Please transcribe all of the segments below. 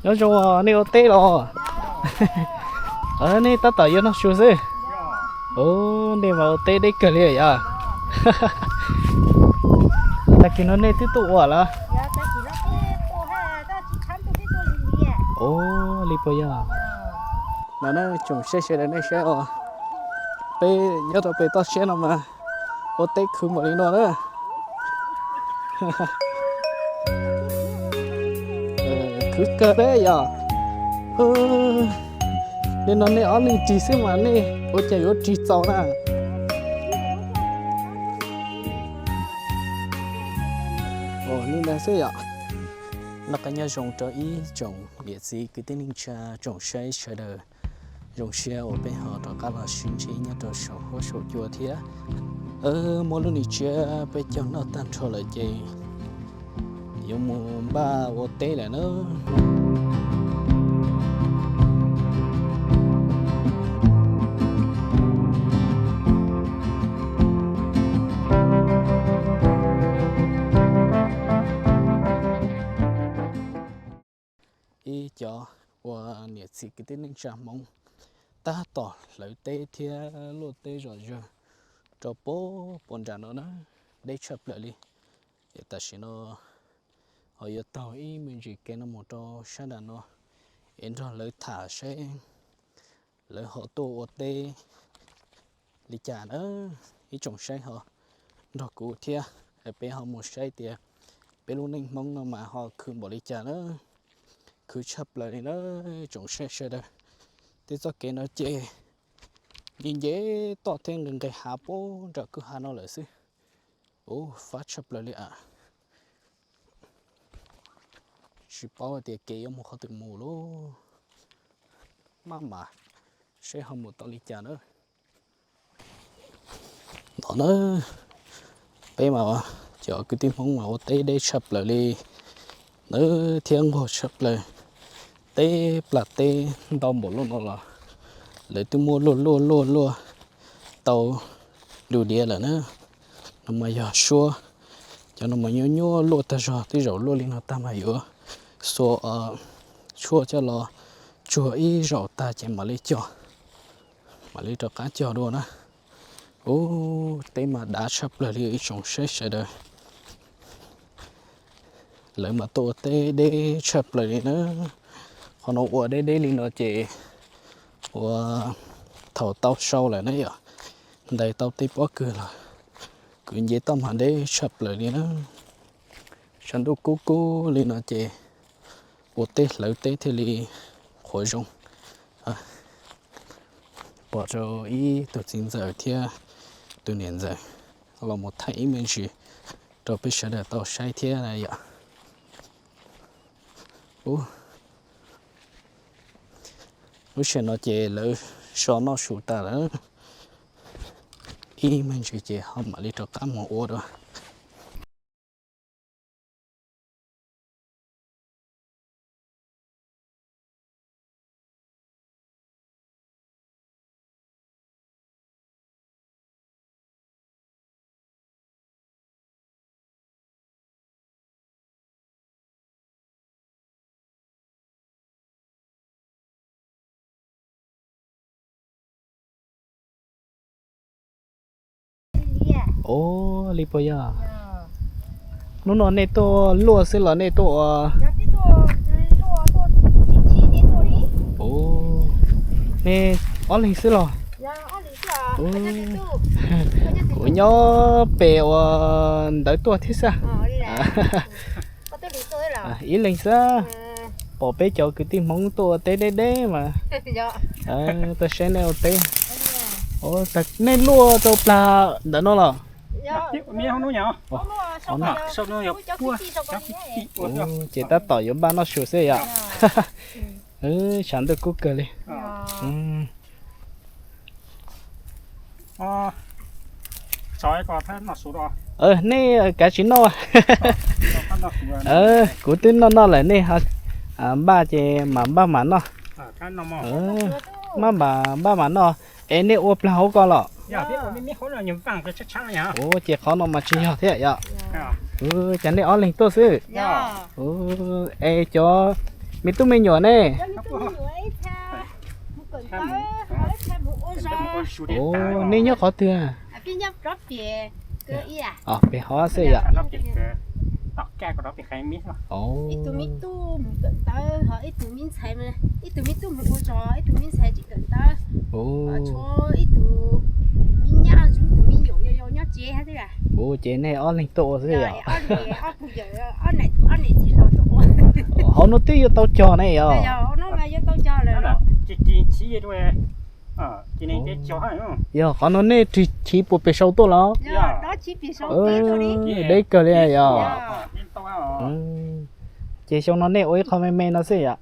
Nyob zoo, nej ua teb los? Nej tab tom yuav noj su xwb. Nej mas ua teb deb kawg li yog. Tag kis no nej twb tuaj ua lawm? Ua li puas yog? No na, tsoom saib sawv daws nej saib os, peb nyob rau pem toj siab no mas ua teb khwv npaum li no na. Khwv kawg thiab yog. Li no nej ob leeg rig xwb mas nej ua cas yuav rig txaus na. Ua li ntawd xwb yom. Noj qab nyob zoo rau ib tsoom niam txiv kwv tij neej tsa tsoom saib sawv daws. Zoo siab uas peb ho rov qab los sib ntsib nyob rau saum huab saum cua thiab. Muab lub nis tsiab peb caug noj tag nrho lawm ces yuav mus npaj ua teb lawm na. Ib cov uas niam txiv kwv tij neej tsa Hmoob tab tom hlawv teb thiab luaj teb zom zaws rau pem puag nram no na, deb tshaj plaws li. Es tam sim no ho yuav taug ib me ntsis kev no mus rau sab nram no es nrog lawv tham seb lawv ho tuaj ua teb li cas na. Ib tsoom saib ho nrog kuv thiab, peb ho mus saib tias peb lub neej Hmoob no mas ho khwv npaum li cas na. Khwv tshaj plaws li na, tsoom saib sawv daws. Tej txoj kev no ces nce nce toj thiab nqes nqes hav puag nram kwj ha no lawm xwb. Ub, fab tshaj plaws li as. Tsis paub tias kev yuav mus qhov twg mus lauj. Maj mam saib ho mus tau li cas na. No na, peb mas cov kwv tij Hmoob mas ua teb deb tshaj plaws li na, thiab nquag tshaj plaws. Teb plag teb ntau npaum li no los lawv twb muab luaj luaj luaj luaj tau du diav lawm na. No mas yog suab, cov no mas nyuaj nyuaj luaj tag zog, tej zaum luaj li no tag mas yuav xuas tshuaj coj los tsuag ib zaug tag ces mam li cog, mam li rov qab cog dua na. Ub, teb mas dav tshaj plaws li ib tsoom saib sawv daws. Lawv mas tuaj ua teb deb tshaj plaws li na. Qhov no ua deb deb li no ces ua thaum tau sau lawm na yom, ntais tau tej pob kws los kwv nce toj mas deb tshaj plaws li na. Tshav ntuj kub kub li no ces ua teb hlawv teb thiaj li qhuav zoo. Pom rau ib tug txiv ntxawm thiab tus niam ntxawm los mus thaij ib me ntsis rau peb sawv daws tau saib thiab na yom. Lub sij hawm no ces lawv so noj su tas lawm, ib me ntsis ces ho mam li rov qab mus ua dua. Ua li puas yog? Hnub no nej tuaj luaj xwb los nej tuaj ua? Nej ob leeg xwb los? Kuv nyob pem ua ntawd tuaj thiab xwb. Ib leeg xwb. Pom peb cov kwv tij Hmoob tuaj ua teb deb deb mas tuaj saib nej ua teb. Nej luaj rau plag ntawm no los? Ces tab tom yuav npaj noj su xwb yom. Tshav ntuj kub kawg li. Nej kav tsij noj. Kuv twb noj noj lawm, nej npaj ces mam npaj mam noj. Maj mam npaj mam noj. Es nej ua plag hauv ko los? Ua ces qhov no mas tsis yog thiab yom. Cas nej ob leeg tuaj xwb. Es cov Me tub me nyuam ne? Nej nyob qhov twg? Peb hov xwb yom. Ua ces nej ob leeg tuaj ua xwb yom. Hauv no twb yuav tau cog ne yom. Yog qhov no nej rig chiv puas pem saud tuaj los? Deb kawg li yom. Ces xyoo no nej ua ib qho me me no xwb yom.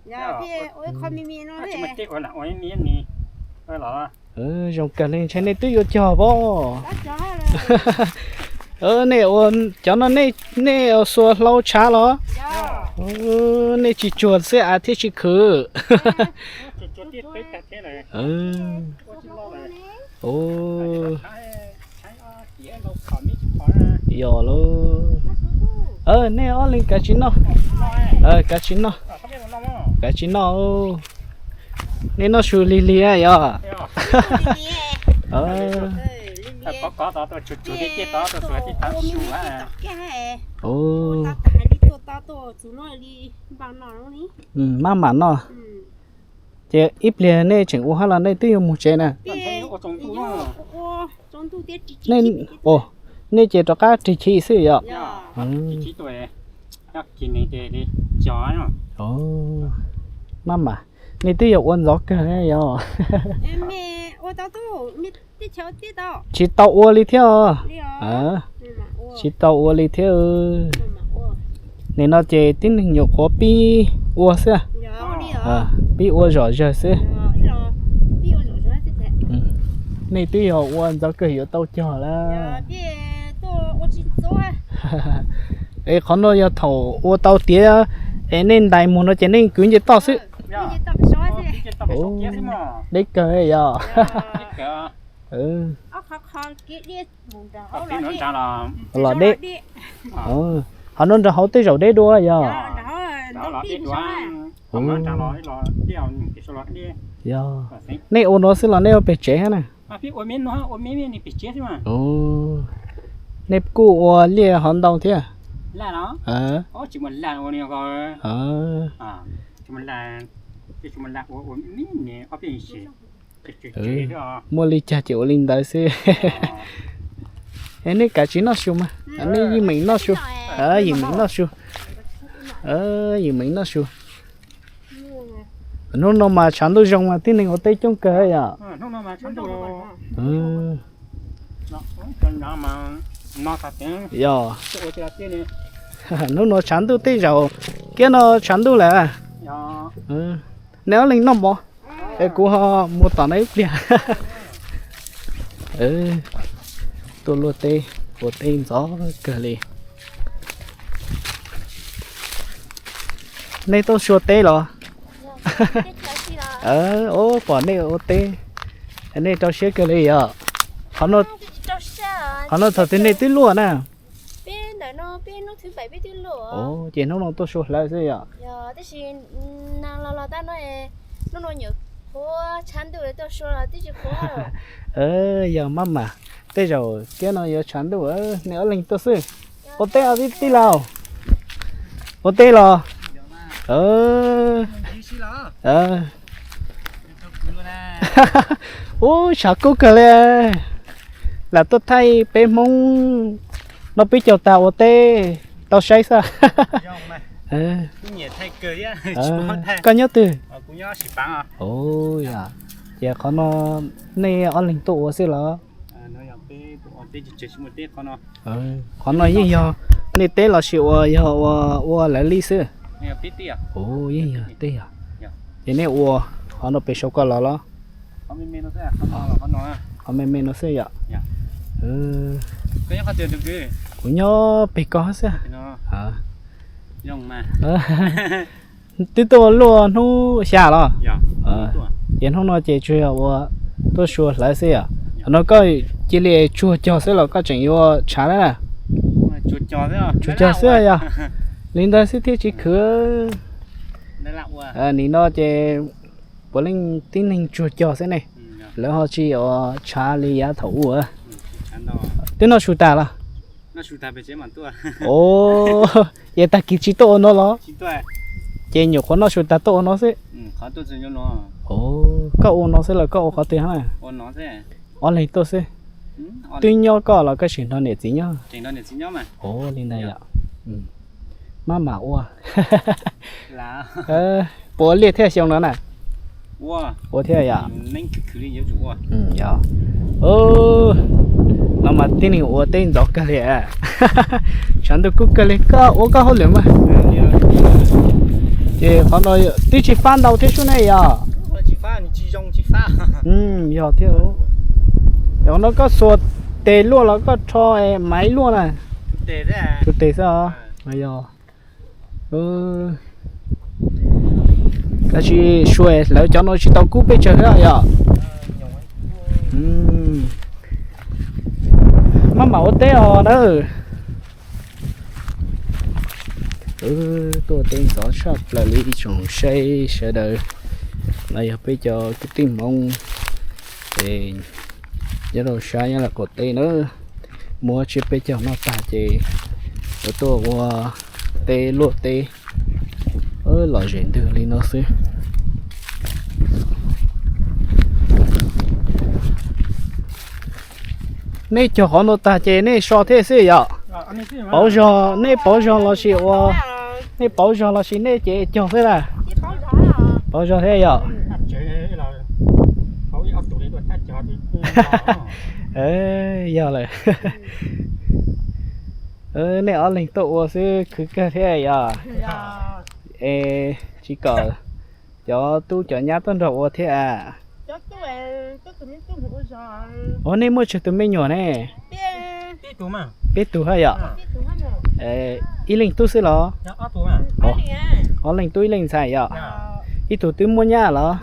Zoo kawg li, ntshe nej twb yuav cog pob. Nej ua, cov no nej, nej ua xua hlau tshav los? Nej tsis tsuag xwb av thiaj tsis khwv. Yog lauj. Nej ob leeg kav tsij noj. Kav tsij noj. Kav tsij noj. Nej noj su lig lig yom. Maj mam noj. Ces ib pliag nej tseem ua hab los nej twb yuav mus tsev na? Nej ces rov qab rig chiv xwb yom? Maj mam, nej twb yuav ua ntxov kawg yom? Tsis tau ua li thiab. Tsis tau ua li thiab. Nim no ces tib neeg nyuam qhuav pib ua xwb, pib ua zom zaws xwb. Nej twb yog ua ntxov kawg yuav tau cog lawm. Es qhov no yog thaum ua tau tiav es nej ntais mus no ces nej kwv nce toj xwb. Deb kawg yog. Los deb. Qhov no nrog hauv tej zaum deb dua yog. Yog. Nej ua no xwb los nej ua pem tsev hab na? Nej kuj ua liaj hov ntau thiab? Muaj li cas ces ua li ntawd xwb. Es nej kav tsij noj su mas, nej yeej meem noj su. Yeej meem noj su. Yeej meem noj su. Hnub no mas tshav ntuj zoo mas tib neeg ua teb coob kawg yom. Yog. Hnub no tshav ntuj tej zaum, kiab no tshav ntuj lawm. Nej ob leeg noj mov es kuv ho mus tom no ib pliag. Tuaj luaj teb, ua teb ntxov kawg li. Nej tuaj sua teb los? Ub, pom nej ua teb, nej rau siab kawg li yom. Qhov no thaum twg nej twb luaj na? Ces hnub no tuaj sua hlawv xwb yom. Yog maj mam, tej zaum kiab no yuav tshav ntuj, nej ob leeg tuaj xwb. Ua teb os tij laug. Ua teb los? Ub, tshav kub kawg li. Lam tuaj thaij peb Hmoob noj peb caug tag ua teb tau saib xwb. Koj nyob twg? Ces qhov no nej ob leeg tuaj ua xwb los? Qhov no yeej yog nej teb los sis ua yog ua ua lawv li xwb? Yeej yog teb yog. Ces nej ua qhov no pem saum ko los los? Qhov me me no xwb yom. Kuv nyob pem ko xwb. Twb tuaj luaj hnub xya los? Ces hnub no ces tsuas yog ua tuaj sua hlawv xwb yom. Qhov no koj cia li tsuag cog xwb los koj tseem yuav tshav na? Tsuag cog xwb yog. Li ntawd xwb thiaj tsis khwv. Nim no ces puav leej tib neeg tsuag cog xwb ne, lawv ho tsis ua tshav li yav thaum ub. Twb noj su tas los? Ces tag kis tsis tuaj ua no los? Ces nyuam qhuav noj su tas tuaj ua no xwb. Koj ua no xwb los koj ua qhov twg na? Ob leeg tuaj xwb. Twb nyob koj los koj tseem nrog niam txiv nyob? Ua li ntawd yom. Maj mam ua. Puas ua liaj thiaj xyoo no na? Ua thiaj yom. Yog. No mas tib neeg ua teb ntxov kawg li. Tshav ntuj kub kawg li, koj ua koj hauj lwm mas. Ces qhov no twb tsis fab ntau thiab sub ne yom. Yog thiab. Qhov no koj xuas tes luaj los koj rho maiv luaj na? Tus tes xwb os. Yog. Tab sis suav lawv cov no tsis tau kub peb tsawg thiab yom. Maj mam ua teb os na. Tuaj teb ntxov tshaj plaws li ib tsoom saib sawv daws. No yog peb cov kwv tij Hmoob es nyob rau sab Nyab Laj qaum teb na. Muab tsiab peb caug noj tag ces yuav tuaj ua teb luaj teb lom zem ntws li no xwb. Nej cog qhov no tag ces nej so thiab xwb yom? Pauv zog, nej pauv zog los sis ua, nej pauv zog los sis nej ces cog xwb na? Pauv zog thiab yom? Yog lawm. Nej ob leeg tuaj ua xwb khwv kawg thiab yom? Es tsis kom cov tub cov nyab tuaj nrog ua thiab. Ua nej muaj tsawg tus me nyuam ne? Peb tug thiab yom? Ib leeg tub xwb los? Ob leeg tub ib leeg ntxhais yom? Ib tug twb muaj nyab los?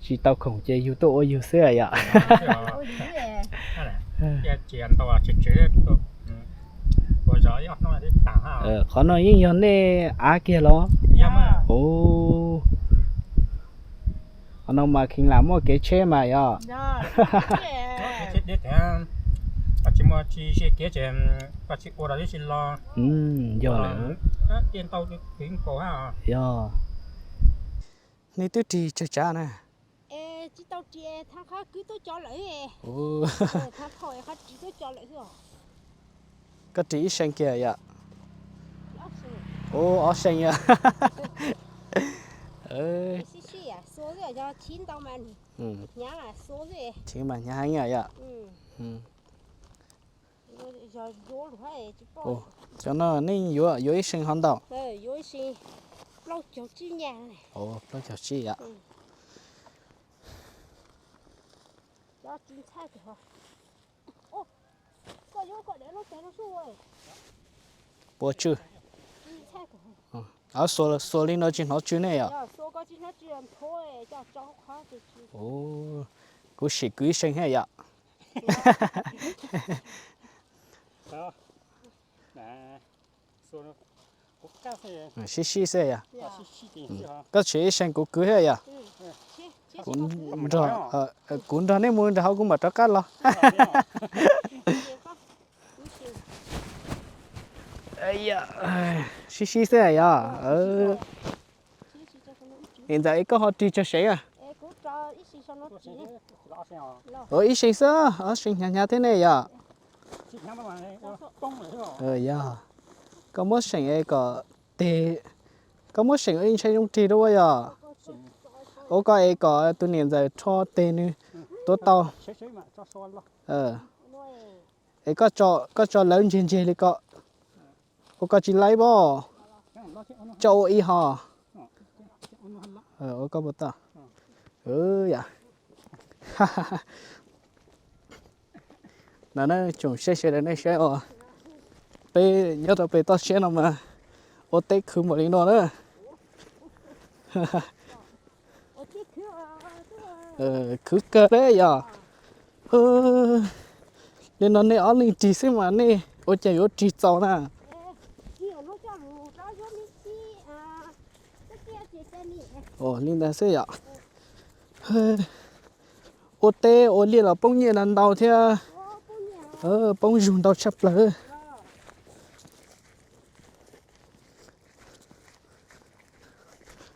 Tsis tau khoom ces yug tuaj ua yug xwb yom? Qhov no yeej yog nej av kiag los? Qhov no mas kheev lam muaj kev tsheb mas yog. Yog lawm. Yog. Nej twb rig tsawg tsav na? Koj rig ib see kiag yom? Ub, ob see yom. Chiv mas hnyav heev yom. Cov no nej yuav yuav ib see ho ntau? Plaub caug tsib yom. Puas tswj? Xuas li no tsis hnov tsw ne yom? Kuv sim kwv ib see thiab yom. Sib sib xwb yom. Koj tswj ib see kuv kwv thiab yom. Kuv nrog nej mus nram hauv kuv mam rov qab los. Sib sib xwb yom. Es ntxawm es koj ho rig tsawg seev a? Ua ib see xwb, ob see hnyav hnyav thiab ne yom. Yog. Koj muab seem kom tes, koj muab seem ua ib ntshai zoo rig rau ua yog. Ua koj es kom tus niam ntxawm rho tes nws tuav tau. Es koj tso lawv ntseg ntseg li ko, ua koj tsis laib pob. Tso ua ib ho. Ua koj puas tau? Yom. No na tsoom saib sawv daws nej saib os, peb nyob rau pem toj siab no mas ua teb khwv npaum li no na. Khwv kawg li yom. Li no nej ob leeg rig xwb mas nej ua cas yuav rig txaus na. Li ntawd xwb yom. Ua teb ua liaj los poob nyiaj ntau thiab. Poob zug ntau tshaj plaws.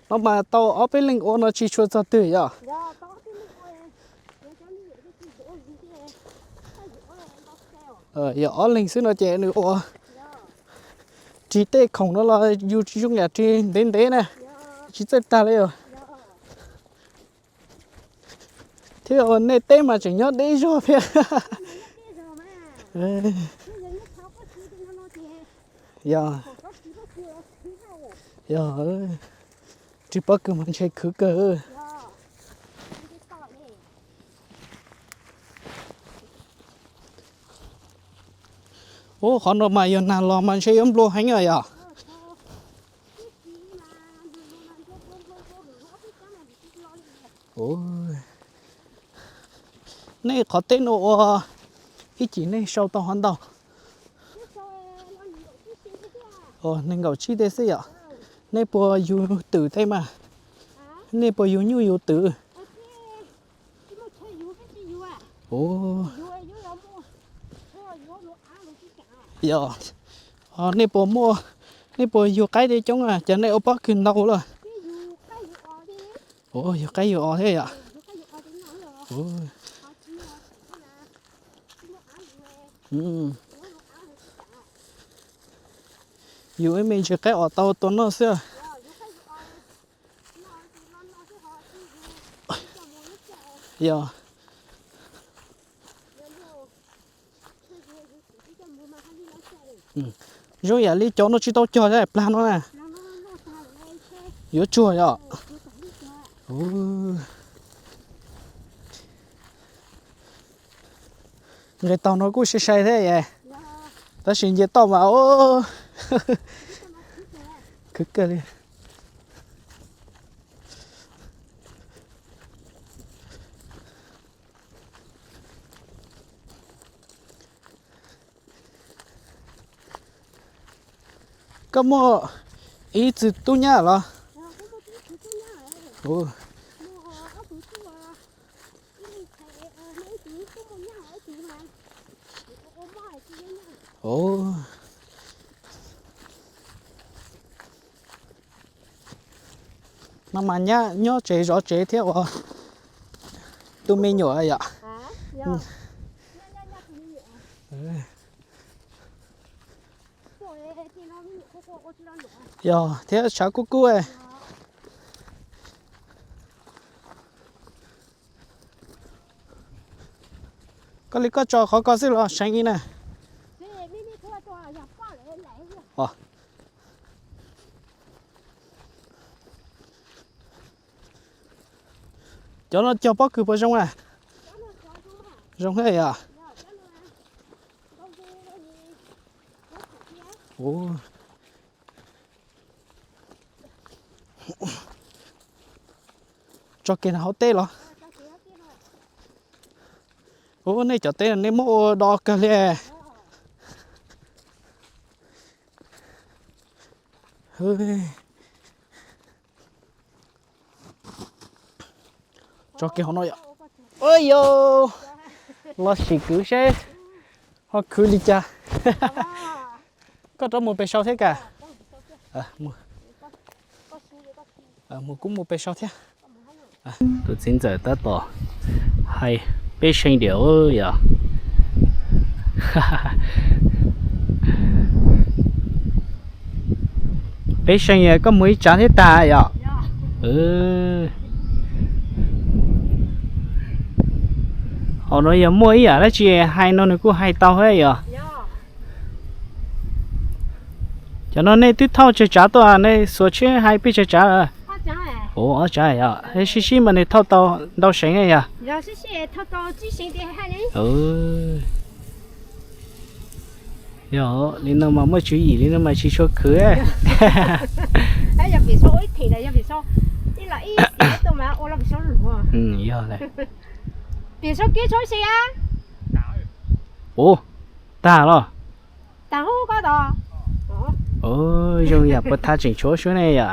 No mas tau ob peb leeg ua no tsis tshua txog twg yom. Yog ob leeg xwb no ces nws ua ris tej khoom no los yus zoo yam ris ntev ntev na, tsis txawj tag li. Thiab nej teb mas tseem nyob deb zog thiab. Yog, yog, ris pob kws mas ntshe khwv kawg. Ub, qhov no mas yog nag los mas ntshe yuav nplua heev os yom. Nej qhov teb no ua ib chim nej sau tau hov ntau? Nees nkaum tsib teg xwb yom. Nej puas yug twm tej mas? Nej puas yug nyuj yug twm? Yog, nej puas muaj, nej puas yug qaib tej coob a, cas nej ua pob kws ntau lawm? Yug qaib yug os thiab yom. Yug ib me ntsis qaib os tau tua noj xwb. Yog, zoo yam li cov no tsis tau cog plag no na. Yuav tsuag yom. Nqes taug no kuj sai sai thiab. Tab sis nce toj mas khwv kawg li. Koj muaj ib txwg tub nyab los? No mas nyob tsev zov tsev thiab ua tus me nyuam yom. Yog thiab tshav kub kub. Koj li koj tso qhov ko xwb los seev li na. Cov no cog pob kws puas zoo a? Zoo thiab yom. Tso kiag hauv teb los? Ub, nej cov teb nej muab ua do kawg li. Tso kiag hauv no yom. Ua yos, los sim kwv seb ho khwv li cas. Koj rov mus pem sau thiab ka. Mus kuv mus pem sau thiab. Tus txiv ntxawm tab tom hais peb seev diam yom. Peb seev koj mus ib tsav thiab tag yom. Hauv no yog muaj ib yam dab tsi hais no nws kuj hais tau thiab yom. Cov no nej twb thauj tsawg tsav tuaj, nej xuas tshiab hais peb tsawg tsav lawm? Ua ob tsav yom, sib sib mas nws thauj tau ntau seev yom. Yog li no mas muaj tswv yim li no mas tsis tshua khwv. Yog. Ua tag los? Zoo yam puas thaj tseem tshuav suab ne yom?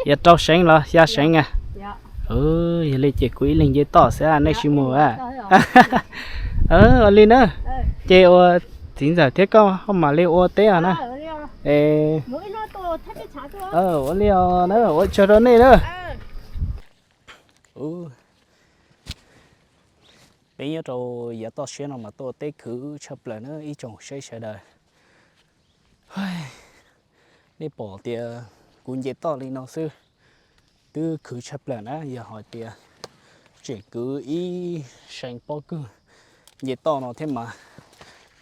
Yog rau seev los xya seev a? Yog li ces kuv ib leeg nce toj xwb, nej tsis mus a? Ua li na, ces ua txiv ntxawm thiab koj ho mam li ua teb os na. Ua li os na, ua tsaug rau nej na. Peb nyob rau yav toj siab no mas tuaj teb khwv tshaj plaws na ib tsoom saib sawv daws. Nej pom tias kuv nce toj li no xwb, twb khwv tshaj plaws na, yog hais tias tseem kwv ib seev pob kws nce toj no thiab mas,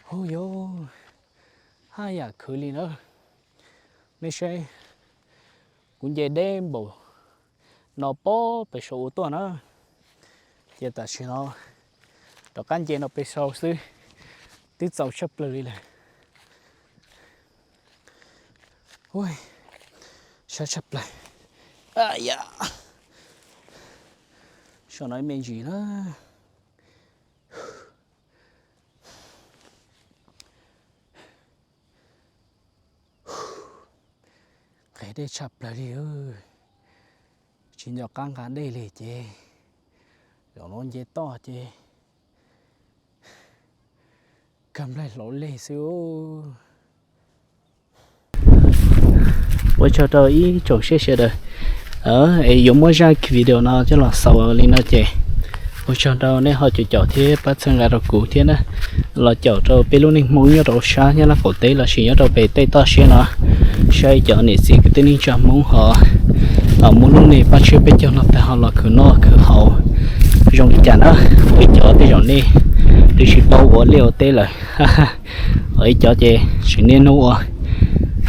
hu yuv, haj yam khwv li na. Nej saib, kuv nce deb npaum no pob pem saum ua tuaj na, ces tam sim no rov qab nce no pem saud xwb, twb txaus tshaj plaws li lawm. Sab tshaj plaws. Yam, saum no me ntsis na. Nqes dej tshaj plaws li, tsis nco qab nqa dej li ces zaum no nce toj ces kawg nplaig hlauv leg xwb. Ua tsaug rau ib tsoom saib sawv daws, es yuav muab zaj video no coj los xaus li no ces ua tsaug rau nej ho caum caum thiab pab txhawb nqa rau kuv thiab na, los caum rau peb lub neej Hmoob nyob rau sab Nyab Laj qaum teb lossis nyob rau pem tej toj siab no, saib cov niam txiv kwv tij neej tsa Hmoob ho muaj lub neej paj tshiab peb caug no tag ho los khwv noj khwv haus zoo li cas na. Ib cov tej zaum nej twb tsis paub ua liaj ua teb lawm, ho ib cov ces tseem niaj hnub ua